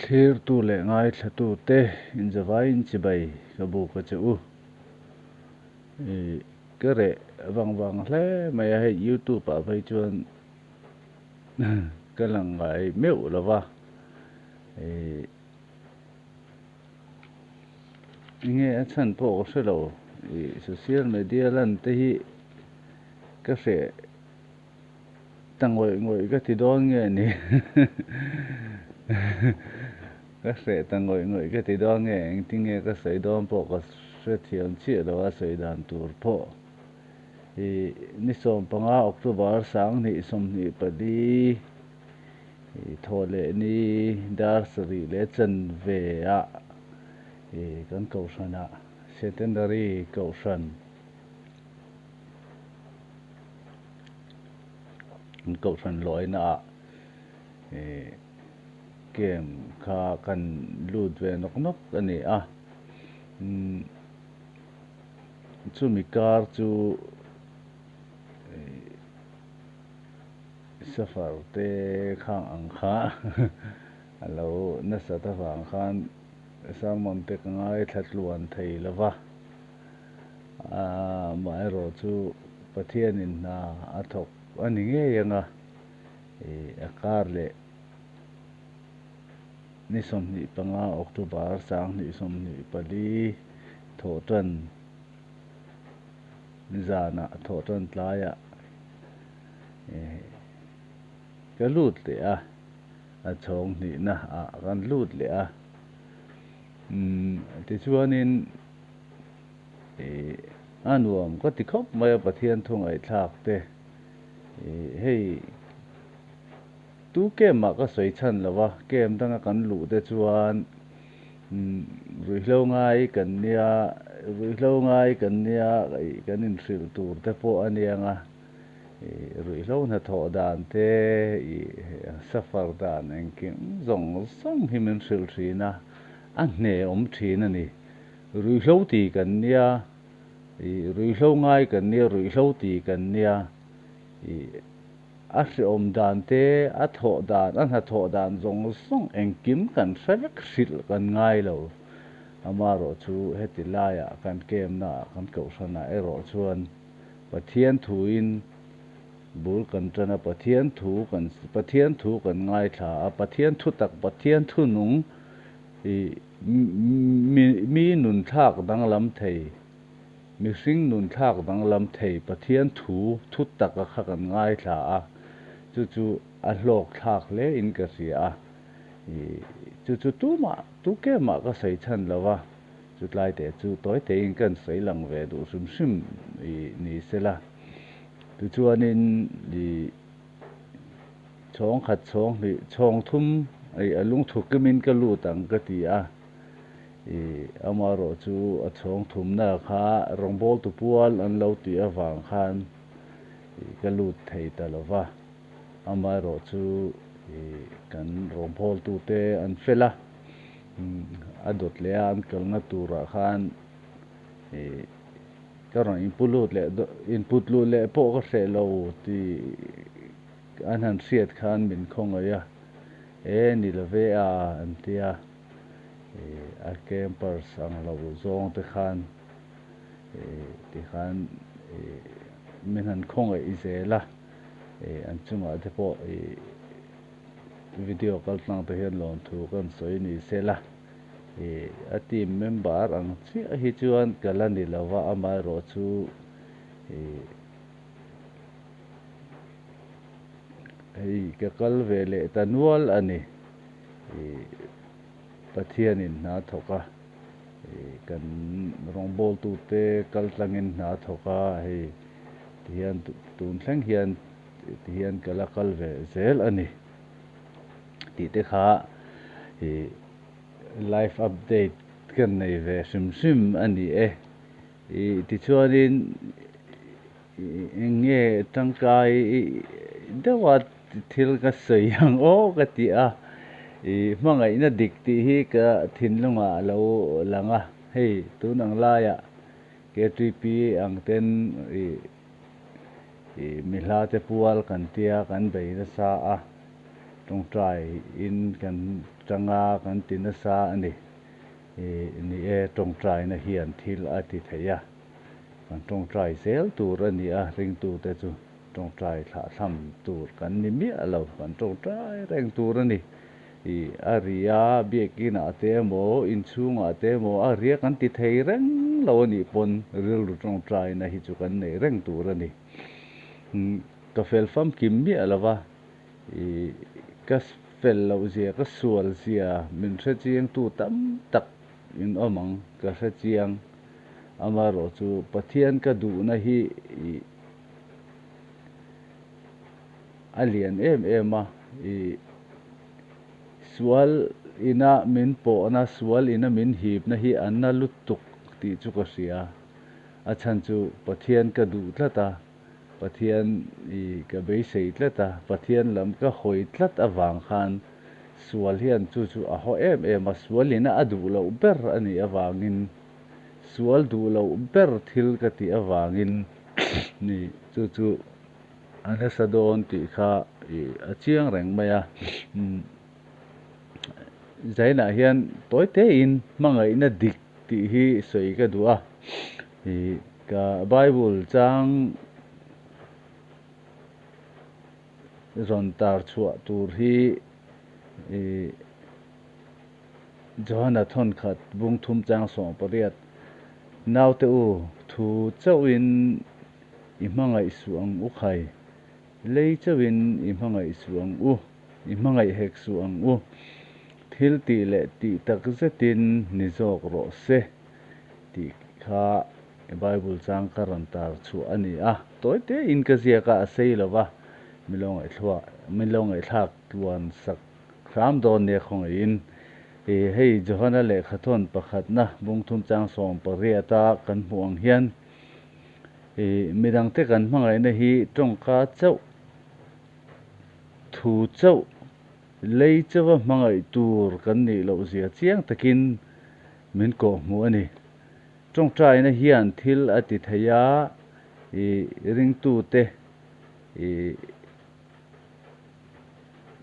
Thlirtu leh ngaithlatute inzavaiin chibai ka buk a che u. Ka reh vang vang hle mai a, hei youtube ah phei chuan ka lang ngai meuh lo va. Enge a chhan pawh ka hre lo, social media lan te hi ka hreh ta ngawih ngawih ka ti dawn nge ni ka hreh ta ngawih ngawih ka ti dawn nge engtin nge ka sawi dawn pawh ka hrethiam chiah lo a sawi dan tur pawh ih ni 15 October 2024 ih thawh leh ni dar sarih leh chanve ah ih kan kohhran ah secondary kohhran. An kohhran lawina ah camp kha kan lut ve nawk nawk a ni a, chumi kar chu safar te khang ang kha a lo nasat avang khan sermon te ka ngaithla tluan thei lo va. Amaherawh chu Pathianin hna a thawk a ni ngei ang a, a kar leh ni 25 October 2024 thawhtan zanah thawhtan tlaiah ka lut leh a, a chhawng hnihna ah kan lut leh a, tichuanin. Ih a nuam ka ti khawp mai a Pathian thu ngaihthlak te ih hei tu camp ah ka sawi chhan lo a camp danga kan luh te chuan umm ruihhlo ngai kan nia ruihhlo ngai kan nia ih kan inhrilh tur te pawh a nia nga ih ruihhlo hnathawh dan te ih suffer dan engkim zawng zawng hi min hrilh thin a a hne awm thin a ni. Ruihhlo ti kan nia, ih ruihhlo ngai kan nia, ruihhlo ti kan nia, ih a hreawm dan te, a thawh dan, a hnathawh dan zawng zawng engkim kan hre vek hrilh kan ngai lo. Amaherawh chu heti laiah kan kemnaah kan kohhranah erawh chuan Pathian thuin bul kan tan a, Pathian thu kan Pathian thu kan ngaithla a, Pathian thu tak, Pathian thu nung ih Mi nun thlak danglam thei, mihring nun thlak danglam thei Pathian thu thu taka kha kan ngaithla a, chu chu a hlawk thlak hle in ka hria a, chu chu tumah tu kemah ka sawi chhan lo va, chu tlai teh chu tawi tein kan sawi lang ve duh hrim hrim ni sela. Tichuanin ih. Chhawng khat chhawng hnih chhawng thum ih a lungthu kimin ka lut ang ka ti a, ih amaherawh chu a chhawng thumna kha rawngbawltu pual an lo tih avang khan ih ka lut thei ta lo va, amaherawh chu ih kan rawngbawltute an fel a, a dawt leh a an kalna turah khan ih. Ka rawn input lut leh input luh leh pawh ka hreh lo tih an han hriat khan min khawngaih a, E ni lo ve a an ti a, a campers ang lo zawng te khan tikhan min han khawngaih zel a, an chungah te pawh video kaltlang te hian lawmthu kan sawi ni sela. Ih a team member ang chiah hi chuan ka la ni lo va, amaherawh chu ih hei ka kal ve leh ta nual a ni. Ih Pathianin hna thawk a, ih kan rawngbawltute kal tlangin hna thawk a, hei tihian tun thleng hian tihian ka la kal ve zel a ni. Tih te kha ih life update ka nei ve hrim hrim a ni e. Ih tichuanin eng nge tangkai deuha thil ka sawi ang aw ka ti a, ih hmangaihna dik tih hi ka thinlungah a lo lang a, hei tun ang laiah KTP ang ten ih Ih mi hla te pual kan tia kan bei nasa a, tawngtai in kan Tang a kan ti nasa a ni. Ih ni e, tawngtaina hian thil a ti thei a, kan tawngtai zel tur a ni a, ringtute chu tawngtai thlahthlam tur kan ni miah lo, kan tawngtai reng tur a ni. Ih a ri a, biakinah te emaw, inchhungah te emaw a ria kan ti thei reng lo a nih pawn rilru tawngtaina hi chu kan nei reng tur a ni. Ka fel famkim miah lo va. Ih, ka fel loh zia, ka sual zia min hre chiangtu tam tak in awm ang, ka hre chiang. Amaherawh chu Pathian ka duhna hi ih a lian em em a, ih sual ina min pawhna, sual ina min hipna hi a na lutuk tih chu ka hria. A chhan chu Pathian ka duh tlat a. Pathian i ka beisei tlat a, Pathian lam ka hawi tlat avang khan sual hian chu chu a haw em em a, sual ina a duh loh ber a nih avangin, sual duh loh ber thil ka tih avangin ni chu chu a nasa dawn tih kha i a chiang reng mai a. Zainah hian tawi tein hmangaihna dik tih hi sawi ka duh a. Ih ka Bible chang rawn tar chhuah tur hi ih Johana thawnkhat bung thum chang 18 Naute u thu chauhin i hmangaih suh ang u khai, lei chauhin i hmangaih suh ang u, i hmangaih hek suh ang u, thil tih leh tih tak zetin ni zawk rawh se. Tih kha Bible chang ka rawn tar chhuah a ni a, tawi tein ka ziak a, a sei lo va, mi lo ngaihthluah, min lo ngaihthlak tluan sak hram dawn nia khawngaihin. Ih hei Johana lehkhathawn pakhatna bungthum chang 18 a kan hmuh ang hian ih midangte kan hmangaihna hi tawngka chauh, thu chauh, lei chauha hmangaih tur kan nih loh zia chiang takin Min kawh hmuh a ni. Tawngtaina hian thil a ti thei a, i ringtute i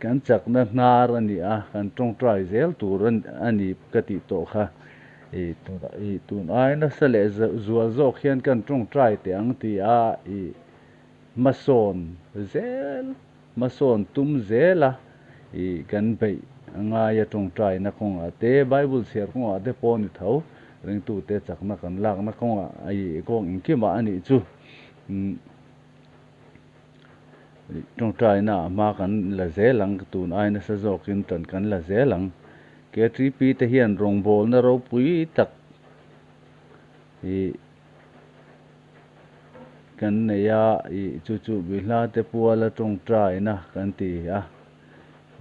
kan chakna hnar a ni a, kan tawngtai zel tur a ni ka tih tawh kha. I i tun ai nasa leh zual zawk hian kan tawngtai teh ang ti a, i hmasawn zel. Hmasawn tum zela i kan beih a ngai a tawngtaina kawngah te, Bible chhiar kawngah te pawh ni tho, ringtute chakna kan lakna kawngah i kawng engkimah a nih chu. Tawngtaina ah hma kan la zel ang, tun ai nasa zawkin tan kan la zel ang. KTP te hian rawngbawlna ropui tak i. Kan nei a, ih chu chu Bihla te puala tawngtaina kan ti a,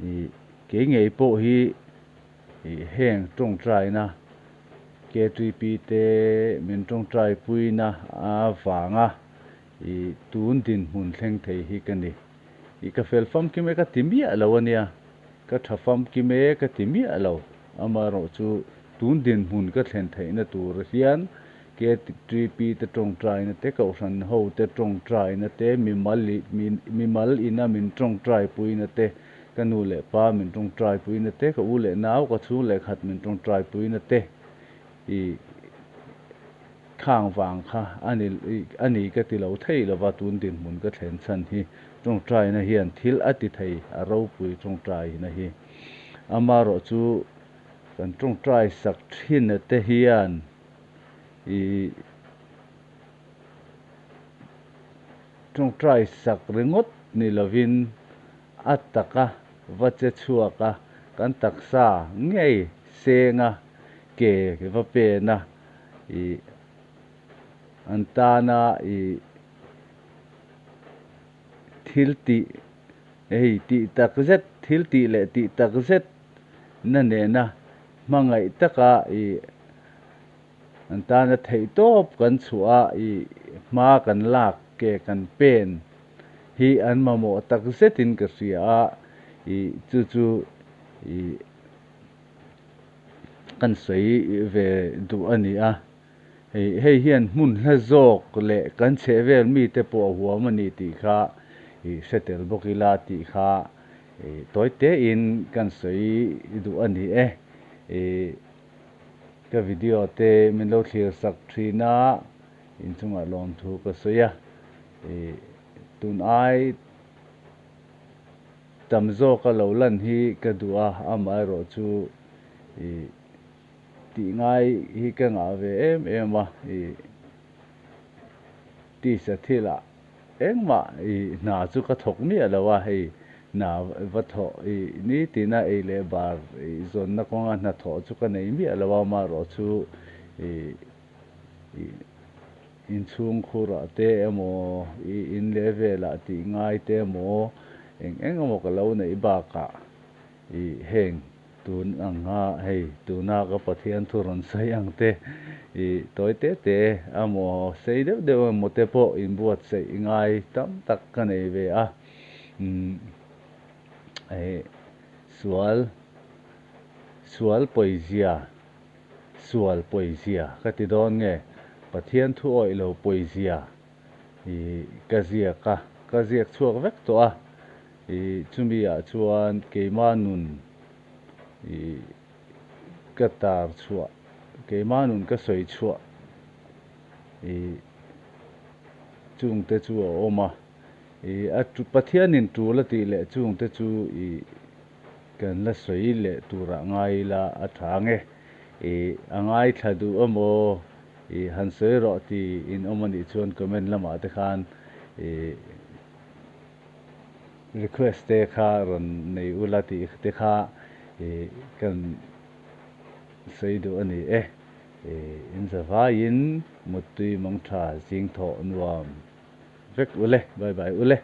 ih kei ngei pawh hi ih heng tawngtaina KTP te min tawngtai puina avanga ih tun dinhmun thleng thei hi ka ni. Ih ka fel famkim e ka ti miah lo a nia, ka tha famkim e ka ti miah lo, amaherawhchu tun dinhmun ka thlen theihna tur hian KTP te tawngtaina te, Kohhran ho te tawngtaina te, mimal mimal ina min tawngtaipuina te, ka nu leh pa min tawngtaipuina te, ka u leh nau, ka chhung leh khat min tawngtaipuina te i khang vang kha a ni a ni ka ti lo thei lova tun dinhmun ka thlen chhan hi tawngtaina hian thil a ti thei a ropui tawngtaina hi. Amaherawhchu kan tawngtai sak thin te hian I tawngtai sak ringawt ni lovin a taka va che chhuak a, kan taksa ngei seng a, ke va pen a, i an tana i thil tih hei tih tak zet, thil tih leh tih tak zet na nena hmangaih taka i An tana theihtawp kan chhuah a, i hma kan lak ke kan pen hi an mamawh tak zetin ka hria a, i chu chu i kan sawi ve duh a ni a. Hei hei hian hmun hla zawk leh kan chhehvel mite pawh a huam a ni tih kha i hre tel bawk ila tih kha. Tawi tein kan sawi duh a ni e. Ka video te min lo thlir sak thin a, inchungah lawmthu ka sawi a. Tun ai tam zawka lo lan hi ka duh a, amaherawhchu tih ngai hi ka ngah ve em em a. Tisa thilah engmah hna chu ka thawk miah lo a, hei hna va thawh nitina ei leh bar zawnna kawnga hna thawh chu ka nei miah lo a, amaherawhchu inchhung khurah te emaw in leh velah tih ngai te emaw eng eng emaw ka lo neih bakah Ih heng tun ang a hei tuna ka Pathian thu rawn sawi ang te ih tawi te te emaw sei deuh deuh emaw te pawh inbuatsaih ngai tam tak ka nei ve a umm ih sual sual pawizia sual pawizia ka ti dawn nge Pathian thu awih lo pawizia ih ka ziak a ka ziak chhuak vek tawh a. Ih chumi ah chuan keimah nun ih ka tar chhuah, keimah nun ka sawi chhuah ih chungte chu a awm a. Ih a Pathianin tul a tih leh chungte chu ih kan la sawi leh turah ngai ila a tha ang e. Ih a ngaithla duh emaw ih han sawi rawh ti in awm anih chuan comment lamah te khan ih Request te kha rawn nei ula tih te kha ih kan sawi duh a ni e. Ih in zavaiin Muttui Mangtha zing thawh nuam vek ule. Bye bye ule.